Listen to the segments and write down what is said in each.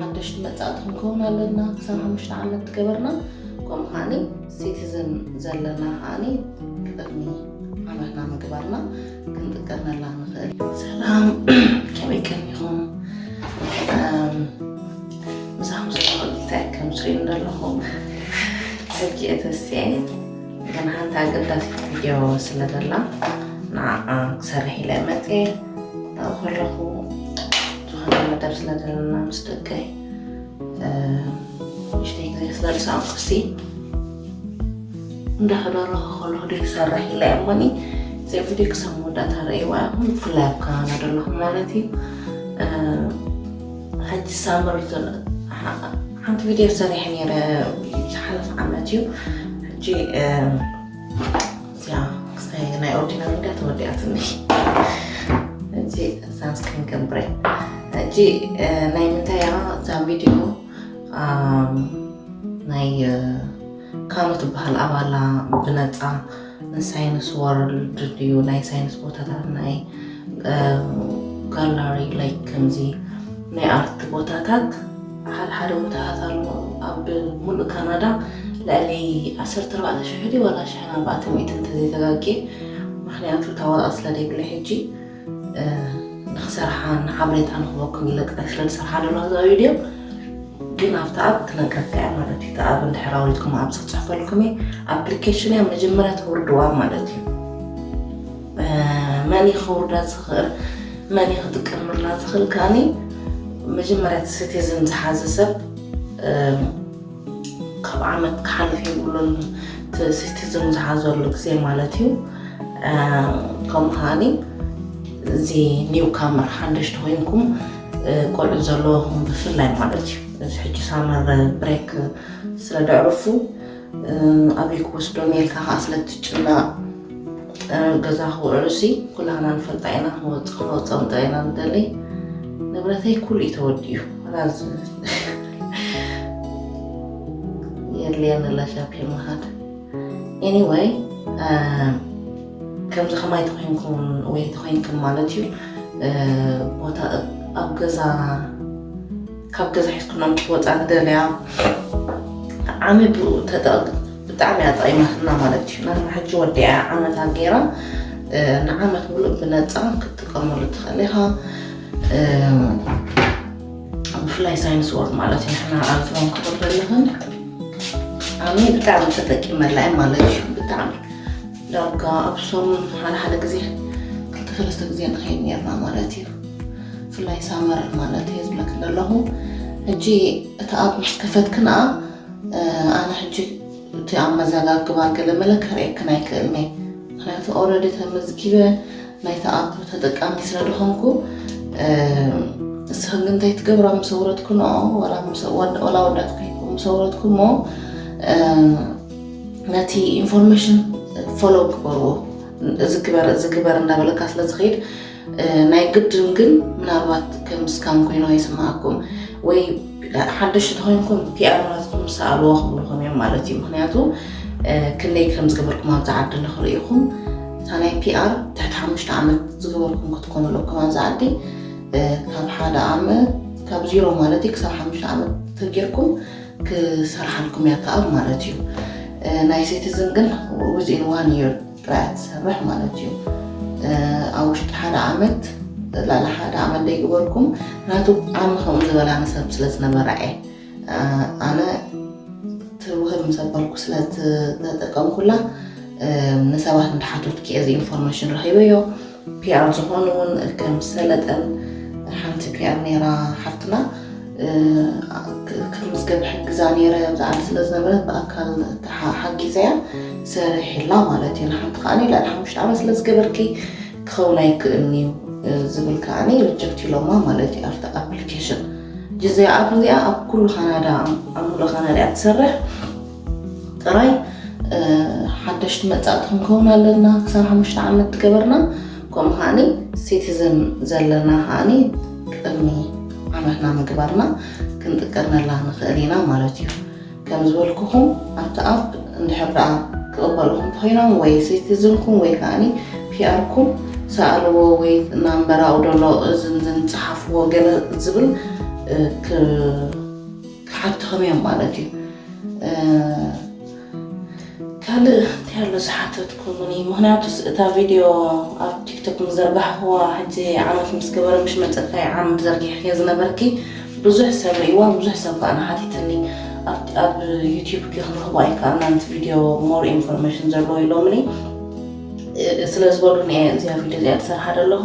ሓደሽቲ መጻእቲ ክንከውን ኣለና። ክሳብ ሓሙሽተ ዓመት ዝገበርና፣ ከምኡ ከዓኒ ሲቲዝን ዘለና ከዓኒ ቅድሚ ዓመትና ምግባርና ክንጥቀመላ ንኽእል። ሰላም፣ ከመይ ቀኒኹም? ምሳኹም ሰላም እንታይ ከም ትርእዩ ዘለኹም ሕጂ የተስየ፣ ግን ሓንቲ ኣገዳሲት ቪድዮ ስለ ዘላ ንዓኣ ክሰርሕ ኢለ መፅየ። ኣብኡ ከለኹ ዝኾነ መደብ ስለ ዘለና ምስ ደቀይ ንእሽተይ ግዜ ስለ ዝሰኣንኩሲ እንዳተደረኸ ከለኹ ዶ ይሰርሕ ኢለ እየ እሞኒ፣ እዚ ቪድዮ ክሳብ መወዳእታ ረእይዋ ኢኹም፣ ብፍላይ ኣብ ካናዳ ዘለኹም ማለት እዩ። ሕጂ ሳመር ሓንቲ ቪድዮ ሰሪሐ ነይረ ዝሓለፈ ዓመት እዩ። ሕጂ እዚኣ ክስታይ ናይ ኦርዲናሪ እንዳ ተወዲኣትኒ። ሕጂ ሳንስክሪን ከምብረ። ሕጂ ናይ ምንታይ እያ እዛ ቪድዮ? ናይ ካኖ ትበሃል ኣባላ ብነፃ ንሳይንስ ወርልድ ድዩ ናይ ሳይንስ ቦታታት ናይ ጋላሪ ላይክ ከምዚ ናይ ኣርት ቦታታት ሓደ ሓደ ቦታታት ኣሎ ኣብ ሙሉእ ካናዳ ልዕሊ ዓሰርተ ኣርባዕተ ሽሕ ድዩ ዋላ ሽሕን ኣርባዕተ ሚእትን እንተዘይተጋግየ። ምክንያቱ ታወጣ ስለ ዘይብለ ሕጂ ንክሰርሓ ንሓበሬታ ንክበኩም ኢለ ጥራይ ስለ ዝሰርሓ ደሎ እዛ ቪድዮ። ግን ኣብቲ ኣብ ክነግረካ እያ ማለት እዩ። እቲ ኣብ እንድሕር ኣውሪድኩም ኣብዚ ክፅሕፈልኩም እየ። ኣፕሊኬሽን እያ መጀመርያ ተውርድዋ ማለት እዩ። መን እዩ ክውርዳ ዝኽእል፣ መን እዩ ክጥቀመላ ዝኽእል? ከዓኒ መጀመርያ እቲ ሲቲዝን ዝሓዘ ሰብ ካብ ዓመት ክሓልፍ የብሉን፣ እቲ ሲቲዝን ዝሓዘሉ ግዜ ማለት እዩ። ከምኡ ከዓኒ እዚ ኒው ካመር ሓደሽቲ ኮይንኩም ቆልዑ ዘለኹም ብፍላይ ማለት እዩ። እዚ ሕጂ ሳመር ብሬክ ስለ ደዕርፉ ኣበይ ክወስዶም ኢልካ ከዓ ስለ ትጭነቕ ገዛ ክውዕሉ ሲ ኩላህና ንፈልጣ ኢና። ክንወፅእ ክንወፅኦም ጥራይ ኢና ንደሊ። ንብረተይ ኩሉ እዩ ተወዲኡ። ራዝ የድልየኒ ለሻፕ የመሃድ ኤኒወይ ከምዚ ከማይ ተኮይንኩም ወይ ተኮይንኩም ማለት እዩ። ቦታ ኣብ ገዛ ካብ ገዛ ሒዝኩና ምስ ወፃ ንደልያ ዓሚ ብኡ ተጠቅ ብጣዕሚ እያ ጠቂማትና ማለት እዩ። ናትና ሕጂ ወዲኣ ዓመታ ገይራ ንዓመት ሙሉእ ብነፃ ክትጥቀመሉ ትኽእል ኢኻ። ብፍላይ ሳይንስ ወርድ ማለት እዩ። ንሕና ኣብ ዝባን ክቕበልኽን ኣሚ ብጣዕሚ ተጠቂመላ እየ ማለት እዩ። ብጣዕሚ ዳርጋ ኣብ ሰሙን ሓደ ሓደ ግዜ ክልተ ሰለስተ ግዜ ንኸይድ ነርና ማለት እዩ። ብፍላይ ሳመር ማለት እየ ዝብለክ ዘለኹ። ሕጂ እቲ ኣብ ምስ ከፈትክን ኣነ ሕጂ እቲ ኣብ መዘጋግባ ገለ መለ ከርእየክን ኣይክእልኒ። ምክንያቱ ኦረዲ ተመዝጊበ ናይቲ ኣፕ ተጠቃሚ ስለ ዝኾንኩ እስኽን እንታይ ትገብራ ምስ ኣውረድኩ ንኦ ወላ ወዳት ከይኩ ምስ ኣውረድኩ እሞ ነቲ ኢንፎርሜሽን ፎሎ ግበርዎ። እዚ ግበር እዚ ግበር እንዳበለካ ስለ ዝኸይድ ናይ ግድን ግን ምናልባት ከም ስካም ኮይኑ ይስምዓኩም ወይ ሓደሽቲ ተኮይንኩም ፒኣር ናትኩም ሰኣልዎ ክብልኩም እዮም ማለት እዩ። ምክንያቱ ክንደይ ከም ዝገበርኩም ኣብዚ ዓዲ ንክርእኹም እታ ናይ ፒኣር ትሕቲ ሓሙሽተ ዓመት ዝገበርኩም ክትኮኑ ኣለኩም ኣብዚ ዓዲ ካብ ሓደ ዓመት ካብ ዜሮ ማለት እዩ ክሳብ ሓሙሽተ ዓመት ተጌርኩም ክሰርሓልኩም እያ ተኣብ ማለት እዩ። ናይ ሲቲዝን ግን within one year ጥራይ ትሰርሕ ማለት እዩ። ኣብ ውሽጢ ሓደ ዓመት ላዕሊ ሓደ ዓመት ደይግበርኩም ናቱ ዓሚ ከምኡ ዝበላኒ ሰብ ስለ ዝነበራ እየ ኣነ ትውህብ ምስ ኣበልኩ ስለ ዝተጠቀምኩላ ንሰባት እንዳሓተትኩ እየ እዚ ኢንፎርሜሽን ረኺበዮ። ፒኣር ዝኾኑ እውን ከም ሰለጠን ሓንቲ ፒኣር ነይራ ሓፍትና ክምዝገብ ሕግዛ ነይረ ኣብዚ ዓዲ ስለ ዝነበረት ብኣካል ሓጊዘያ ሰሪሕላ ማለት እዩ። ንሓንቲ ከዓ ልዕሊ ሓሙሽተ ዓመት ስለ ዝገበርኪ ክኸውን ኣይክእልን እዩ ዝብል ከዓ ሪጀክት ኢሎማ ማለት እዩ ኣብቲ ኣፕሊኬሽን። እዚኣ ኣብ እዚኣ ኣብ ኩሉ ካናዳ ኣብ ሙሉእ ካናዳ እያ ትሰርሕ። ጥራይ ሓደሽቲ መጻእቲ ክንከውን ኣለና ክሳብ ሓሙሽተ ዓመት ትገበርና። ከምኡ ከዓኒ ሲቲዝን ዘለና ከዓኒ ቅድሚ ዓመትና ምግባርና ክንጥቀመላ ንኽእል ኢና ማለት እዩ። ከም ዝበልኩኹም ኣብቲ ኣፕ እንድሕር ደኣ ክቕበልኹም ተኾይኖም ወይ ሲቲዝንኩም ወይ ከዓኒ ፒኣርኩም ሰኣልዎ ወይ ናምበር ኣውደሎ እዝን ዝን ጸሓፍዎ ገለ ዝብል ክሓትኹም እዮም ማለት እዩ። ካልእ እንታይ ኣሎ ዝሓተትኩምኒ? ምክንያቱስ እታ ቪድዮ ኣብ ቲክቶክ ምስ ዘርጋሕኩዋ ሕጂ ዓመት ምስ ገበረ፣ ምሽ መጸካይ ዓመት ዘርጊሕክዮ ዝነበርኪ ብዙሕ ሰብ ርእይዋ፣ ብዙሕ ሰብ ከኣ ሓቲትኒ። ኣብ ዩቲዩብ ክንረኽቦ ኣይከኣልናን፣ እቲ ቪድዮ ሞር ኢንፎርሜሽን ዘለዎ ኢሎምኒ። ስለ ዝበሉኒ እየ እዚኣ ቪድዮ እዚኣ ዝሰርሓ ዘለኹ።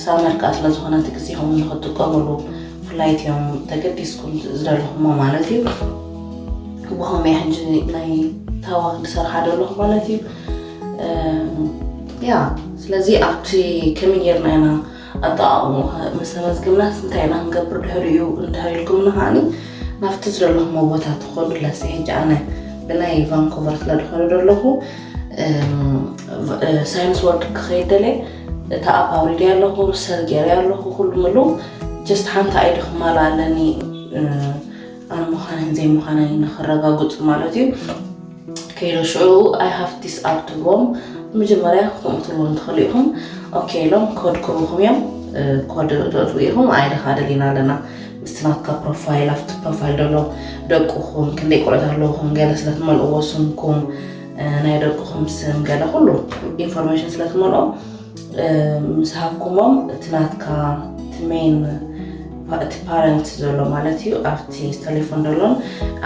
ሳመር ከኣ ስለ ዝኾነ እቲ ግዜኹም ንኽትጥቀምሉ፣ ብፍላይ እቲኦም ተገዲስኩም ዝደለኹሞ ማለት እዩ። ብኸመይ ሕጂ ናይ ታዋ ዝሰርሓ ዘለኹ ማለት እዩ። ያ ስለዚ ኣብቲ ከመይ ጌርና ኢና ኣጠቓቕሙ ምስ ተመዝግብናስ እንታይ ኢና ክንገብር ድሕሪኡ እንድሕር ኢልኩም ንኸዓኒ ናብቲ ዝደለኹሞ ቦታ ትኸዱ። ለሲ ሕጂ ኣነ ብናይ ቫንኮቨር ስለ ድኸዱ ዘለኹ ሳይንስ ወርድ ክኸይድ ደለ። እታ ኣፕ ኣውሪደ ኣለኹ፣ ሰርጌሪ ኣለኹ፣ ኩሉ ምሉ ጀስት ሓንቲ ኣይዲ ክማላ ኣለኒ ኣነ ምዃነን ዘይምዃነን ንክረጋግፁ ማለት እዩ። ከይዶ ሽዑ ኣይ ሃፍ ዲስ ኣፕ ትብሎም መጀመርያ ከምኡ ትብሎም ትኽእሉ ኢኹም። ኦኬ ኢሎም ኮድ ክህቡኹም እዮም። ኮድ ተእትዉ ኢኹም። ኣይ ድኻ ደሊና ኣለና ምስቲ ናትካ ፕሮፋይል፣ ኣብቲ ፕሮፋይል ደሎ ደቅኹም ክንደይ ቆልዑት ኣለውኹም ገለ ስለ ትመልእዎ ስምኩም፣ ናይ ደቅኹም ስም ገለ ኩሉ ኢንፎርሜሽን ስለ ትመልኦ ምስ ሃብኩሞም እቲ ናትካ እቲ ሜን እቲ ፓረንት ዘሎ ማለት እዩ ኣብቲ ቴሌፎን ደሎን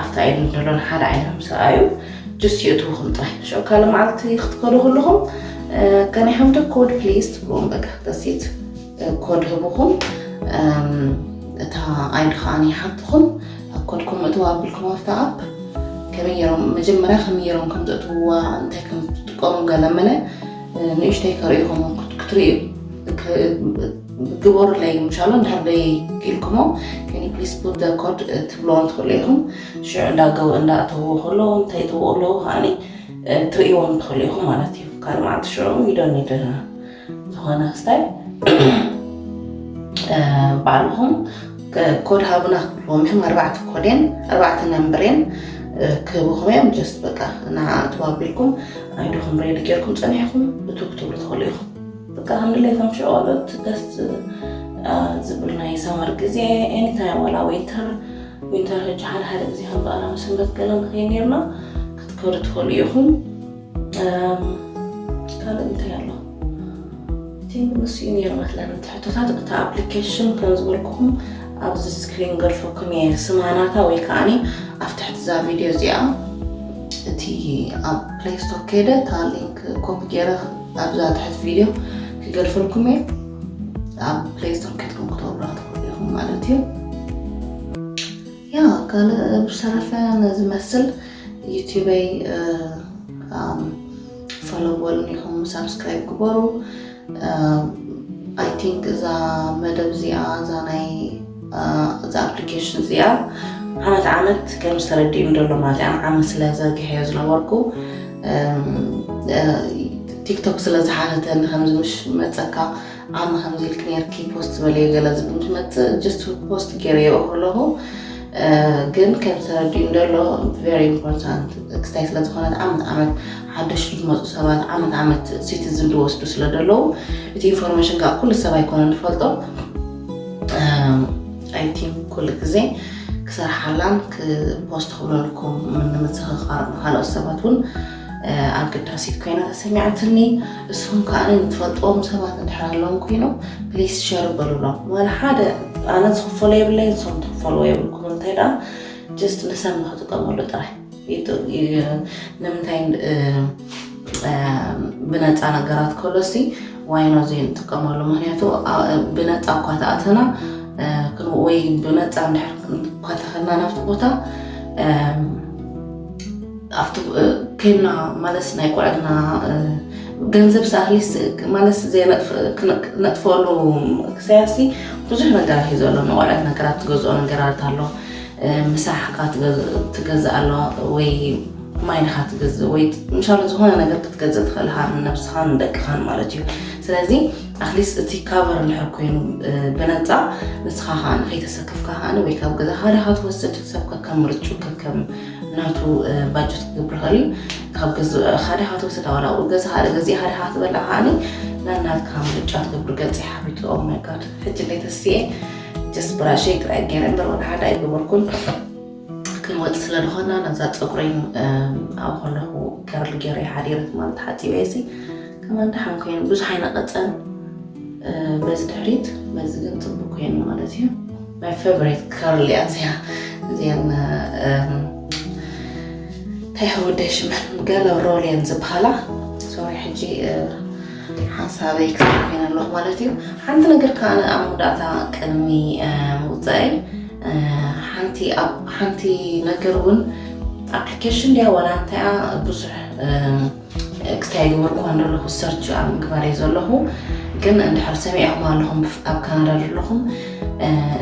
ኣብቲ ኣይድን ደሎን ሓደ ዓይነት ምስ ረኣዩ ጅስት ይእትውኹም ጥራይ። ሽዑ ካልእ መዓልቲ ክትከዱ ከለኹም ከን ሃቭ ኮድ ፕሊዝ ትብልዎም። በቃ ደሲት ኮድ ህብኹም። እታ ኣይዲ ከዓኒ ሓትኹም ኣብ ኮድኩም እትው ኣቢልኩም ኣብታ ኣፕ ከመይ ገይሮም መጀመርያ ከመይ ገይሮም ከም ዘእትውዋ እንታይ ከም ትጥቀሙ ገለ መለ ንእሽተይ ከርእይኹም ክትርእዩ ግበሩለይ ምሻሎ እንድሕር ደይ ኢልኩሞ ከኒ ፕሊስ ፑት ደ ኮድ ትብልዎም ትኽእሉ ኢኹም። ሽዑ እንዳገው እንዳእተውዎ ከለዉ እንታይ ይጥውቑ ኣለዉ ከዓኒ ትርእይዎም ትኽእሉ ኢኹም ማለት እዩ። ካልእ መዓልቲ ሽዑ ይደኒ ደና ዝኾነ ክስታይ ባዕልኹም ኮድ ሃቡና ክብልዎም እዮም። ኣርባዕተ ኮድ እየን ኣርባዕተ ነምበር እየን ክህብኹም እዮም። ጀስት በቃ ንዓ እትዋቢልኩም ኣይድኹም ሬዲ ጌርኩም ጸኒሕኩም እቱ ክትብሉ ትኽእሉ ኢኹም። በቃ ከም ድሌቶም ሽዑ ቆልዑት ደስ ዝብል ናይ ሳመር ግዜ ኤኒታይም ዋላ ዊንተር ዊንተር ሕጂ ሓደ ሓደ ግዜ ከም በኣላ መሰንበት ገለ ንኸይ ኔርና ክትከዱ ትኽእሉ ኢኹም። ካልእ እንታይ ኣሎ? ቲንክ ንሱ እዩ ነይሩ መስለኒ እቲ ሕቶታት። እታ ኣፕሊኬሽን ከም ዝበልኩኹም ኣብዚ ስክሪን ገርፈኩም እየ ስማ ናታ ወይ ከዓኒ ኣብ ትሕቲ እዛ ቪድዮ እዚኣ እቲ ኣብ ፕሌይ ስቶር ከይደ እታ ሊንክ ኮፒ ገይረ ኣብዛ ትሕቲ ቪድዮ ክገድፈልኩም እየ። ኣብ ፕሌይ ስቶር ከድኩም ክትወርዱዋ ትኽእሉ ኢኹም ማለት እዩ። ያ ካልእ ብዝተረፈ ነዚ መስል ዩቲዩበይ ፎሎ በሉን ኢኹም ሳብስክራይብ ግበሩ። ኣይ ቲንክ እዛ መደብ እዚኣ እዛ ናይ እዛ ኣፕሊኬሽን እዚኣ ዓመት ዓመት ከም ዝተረድእኒ ደሎ ማለት እያ ዓመት ስለ ዘርግሐዮ ዝነበርኩ ቲክቶክ ስለ ዝሓተተኒ ከምዚ ምሽ መፀካ ዓመ ከምዚ ኢልክ ነርኪ ፖስት ዝበለዮ ገለ ዝብል ምስ መፅእ ጅስት ፖስት ገይረዮ ከለኹ ግን ከም ተረዲኡ እንደሎ ቨሪ ኢምፖርታንት ክስታይ ስለ ዝኾነት ዓመት ዓመት ሓደሽ ዝመፁ ሰባት ዓመት ዓመት ሲቲዝን ዝወስዱ ስለ ዘለዉ እቲ ኢንፎርሜሽን ከዓ ኩሉ ሰብ ኣይኮነን ዝፈልጦ። ኣይ ቲንክ ኩሉ ግዜ ክሰርሓላን ክፖስት ክብለልኩም ንምዝኽኻር ንካልኦት ሰባት እውን ኣገዳሲት ኮይና ተሰሚዓትኒ። እስኹም ከዓ ንትፈልጥዎም ሰባት እንድሕር ኣለዎም ኮይኖም ፕሊስ ሸር በሉሎም። ዋላ ሓደ ኣነ ዝኽፈሎ የብለይ ንስኹም ትኽፈልዎ የብልኩም። እንታይ ደኣ ጀስት ንሰብ ንክጥቀመሉ ጥራይ። ንምንታይ ብነፃ ነገራት ከሎሲ ዋይኖ ዘይንጥቀመሉ? ምክንያቱ ብነፃ እኳ ተኣተና ወይ ብነፃ እንድሕር እኳ ተኸድና ናብቲ ቦታ ኣብቲ ከይድና ማለት ናይ ቆልዕትና ገንዘብ ሳህሊስ ማለት ዘይነጥፈሉ ክሳያሲ ብዙሕ ነገራት እዩ ዘሎ። ንቆልዕት ነገራት ትገዝኦ ነገራት ኣሎ። ምሳሕ ካ ትገዝእ ኣሎ ወይ ማይ ካ ትገዝእ ወይ ምሻሎ ዝኾነ ነገር ክትገዝእ ትኽእል ሃ ንነብስኻን ንደቅኻን ማለት እዩ። ስለዚ ኣትሊስት እቲ ካቨር እንድሕር ኮይኑ ብነፃ ንስኻ ከዓ ንከይተሰከፍካ ከዓ ወይ ካብ ገዛ ሓደ ካ ትወስድ ሰብ ከከም ምርጩ ከከም ናቱ ባጀት ክገብር ይኽእል እዩ። ካብ ገዛ ሓደ ካ ትወስድ ኣዋላ ገዛ ሓደ ገዚእ ሓደ ካ ትበላ ከዓ ናናትካ ምርጫ ትገብር ገፂ ሓቢጡ ኦማይጋድ ሕጂ እንዴተስየ ጀስት ብራሸይ ጥራይ ገይረ እምበር ወደ ሓደ ኣይገበርኩን። ክንወፅ ስለ ዝኾና ነዛ ፀጉረይ ኣብ ከለኹ ከርል ገይረ ሓዲረት ማለት ሓፂበ ሲ ከማን ደሓን ኮይኑ ብዙሕ ኣይነቐፀን። በዚ ድሕሪት በዚ ግን ፅቡቅ ኮይኑ ማለት እዩ። My favorite curl እያ እዚኣ። እዚኣን እንታይ ወደ ሽመን ገለ ሮል እየን ዝበሃላ። ሶሪ ሕጂ ሓሳበይ ክሳብ ኮይነ ኣለኹ ማለት እዩ። ሓንቲ ነገር ከዓ ኣብ መወዳእታ ቅድሚ ምውፃእይ ሓንቲ ነገር እውን ኣፕሊኬሽን ድያ ዋላ እንታይ ብዙሕ ክስታይ ገበርኩዋ እንደለኹ ሰርች ኣብ ምግባር እየ ዘለኹ። ግን እንድሕር ሰሚዕኹም ኣለኹም ኣብ ካናዳ ዘለኹም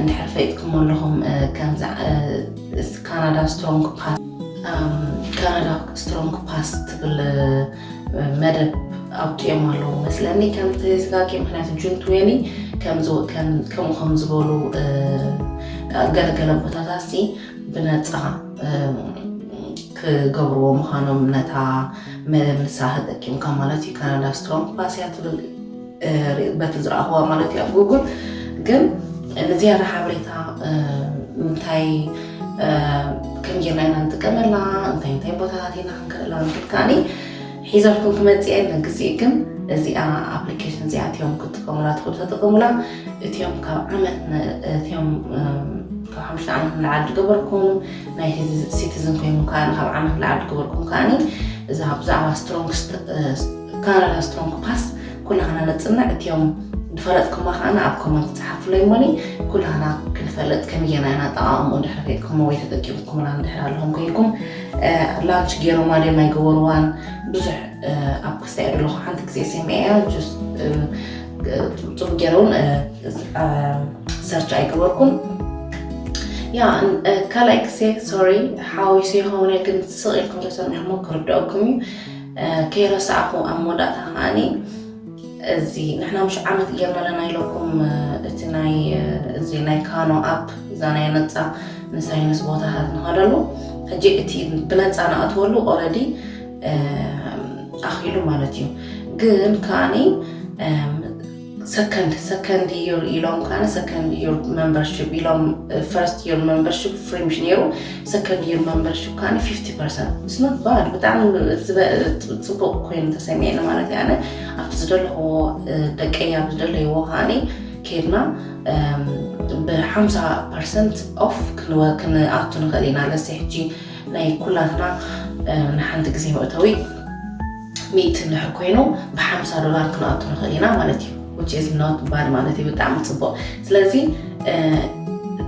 እንድሕር ፈይጥኩም ኣለኹም ከምዛ ካናዳ ስትሮንግ ፓስ ካናዳ ስትሮንግ ፓስ ትብል መደብ ኣውፅኦም ኣለዉ መስለኒ ከም ተዘጋጊ ምክንያቱ ጁን ትዌኒ ከምኡ ከም ዝበሉ ገለገለ ቦታታት ሲ ብነፃ ክገብርዎ ምዃኖም ነታ መደብ ንሳ ተጠቂምካ ማለት እዩ። ካናዳ ስትሮንግ ፓስ እያ ትብል በቲ ዝረኣኽዋ ማለት እዩ ኣብ ጉግል። ግን ንዝያዳ ሓበሬታ እንታይ ከም ጌርና ኢና ንጥቀመላ እንታይ እንታይ ቦታታት ኢና ክንከደላ ንክል ከዓኒ ሒዘልኩም ክመፅእ እየ። ንግዜ ግን እዚኣ ኣፕሊኬሽን እዚኣ እትዮም ክትጥቀሙላ ትኽእሉ ተጠቀሙላ። እትዮም ካብ ዓመት እትዮም ካብ ሓሙሽተ ዓመት ንላዕሊ ዝገበርኩም ናይ ሲቲዝን ኮይኑ ከዓ ካብ ዓመት ንላዕሊ ዝገበርኩም ከዓኒ እዛ ብዛዕባ ስትሮንግ ካናዳ ስትሮንግ ፓስ ኩላህና ነፅንዕ። እትዮም ዝፈለጥኩማ ከዓ ኣብ ኮመንት ፀሓፉለይ እሞኒ ኩላህና ክንፈልጥ ከመየና ኢና ጠቃሙ እንድሕር ሪእኩሞ ወይ ተጠቂምኩምላ እንድሕር ኣለኹም ኮይንኩም ላንች ገይሮማ ድዮም ኣይገበርዋን ብዙሕ ኣብ ክስታይ ኣለኹ ሓንቲ ግዜ ሰሚዐያ ጁስ ፅቡቅ ገይረ እውን ሰርች ኣይገበርኩን። ያ ካልኣይ ግዜ ሶሪ ሓዊሱ ይኸውን ግን ስቕ ኢልኩም ተሰሚዕሞ ክርድአኩም እዩ። ከይረሳዕኹ ኣብ መወዳእታ ከዓኒ እዚ ንሕና ምሽ ዓመት ጌርና ኣለና ኢለኩም እቲ ናይ እዚ ናይ ካኖ ኣፕ እዛ ናይ ነፃ ንሳይንስ ቦታታት ንኸደሉ ሕጂ እቲ ብነፃ ንኣትወሉ ኦረዲ ኣኺሉ ማለት እዩ። ግን ከዓኒ ሰከንድ ሰከንድ ይር ኢሎም ከዓኒ ሰከንድ ይር ሜምበርሽፕ ኢሎም ፈርስት ይር ሜምበርሽፕ ፍሪ ምሽ ነይሩ ሰከንድ ይር ሜምበርሽፕ ከዓኒ ፊፍቲ ፐርሰንት it's not bad ብጣዕሚ ጽቡቅ ኮይኑ ተሰሚዕኒ ማለት እዩ። ኣነ ኣብቲ ዝደለኽዎ ደቀይ ኣብ ዝደለይዎ ከዓኒ ከይድና ብሓምሳ ፐርሰንት ኦፍ ክንኣቱ ንኽእል ኢና። ለሲ ሕጂ ናይ ኩላትና ንሓንቲ ግዜ መእተዊ ሚእቲ እንድሕር ኮይኑ ብሓምሳ ዶላር ክንኣቱ ንኽእል ኢና ማለት እዩ። Which is not bad ማለት እዩ ብጣዕሚ ፅቡቅ። ስለዚ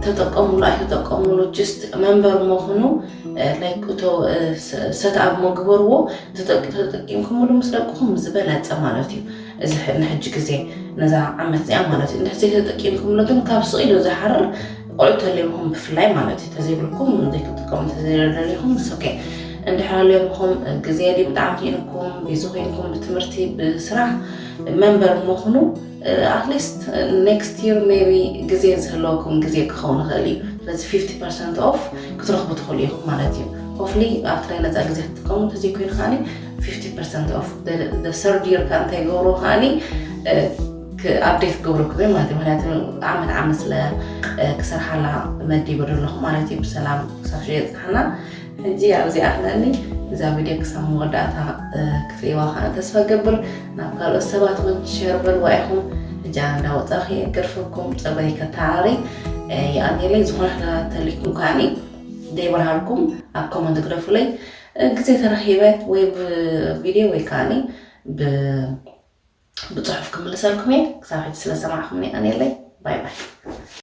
ተጠቀሙሉ ኣይተጠቀሙሉ just ሜምበር መኹኑ like እቶ ሰትኣብ መግበርዎ ተጠቂምኩምሉ ምስ ደቅኹም ዝበለፀ ማለት እዩ። እዚ ንሕጂ ግዜ ነዛ ዓመት እዚኣ ማለት እዩ እንድሕር ዘይተጠቂምኩምሉ ግን ካብ ስቕ ኢሉ ዝሓርር ቆልዑ ተለይኹም ብፍላይ ማለት እዩ ተዘይብልኩም ዘይክትጥቀሙ ተዘይደለኹም ሶኬ እንድሕር ኣለኹም ግዜ ዲ ብጣዕሚ ኮይንኩም ቢዚ ኮይንኩም ብትምህርቲ ብስራሕ መንበር መኹኑ ኣትሊስት ኔክስት ይር ሜቢ ግዜ ዝህለወኩም ግዜ ክኸውን ይኽእል እዩ። ስለዚ ፊፍቲ ፐርሰንት ኦፍ ክትረኽቡ ትኽእሉ ኢኹም ማለት እዩ። ሆፍሊ ኣብቲ ናይ ነፃ ግዜ ክትጥቀሙ እንተዘይኮይኑ ከዓኒ ፊፍቲ ፐርሰንት ኦፍ ሰርድ ይር ከዓ እንታይ ገብሩ ከዓኒ ኣፕዴት ክገብረኩም እዩ ማለት እዩ። ምክንያቱ ዓመት ዓመት ስለ ክሰርሓላ መዲበ ዘለኹ ማለት እዩ። ብሰላም ክሳብ ሽየፅሓና ሕጂ ኣብዚ ኣኽለኒ እዛ ቪድዮ ክሳብ መወዳእታ ክትሪእዋ ከዓ ተስፋ ገብር። ናብ ካልኦት ሰባት እውን ሸር በልዋ ኢኹም። ሕጂ ኣነ እንዳወፃኺ ገርፈኩም ፀጉረይ ከታሪ ይኣንየለይ ዝኾነ ተሊኩም ከዓኒ ደይበርሃልኩም ኣብ ኮመንት ግደፉለይ። ግዜ ተረኺበ ወይ ብቪድዮ ወይ ከዓኒ ብፅሑፍ ክምልሰልኩም እየ። ክሳብ ሕጂ ስለሰማዕኹምኒ ኣንየለይ። ባይ ባይ።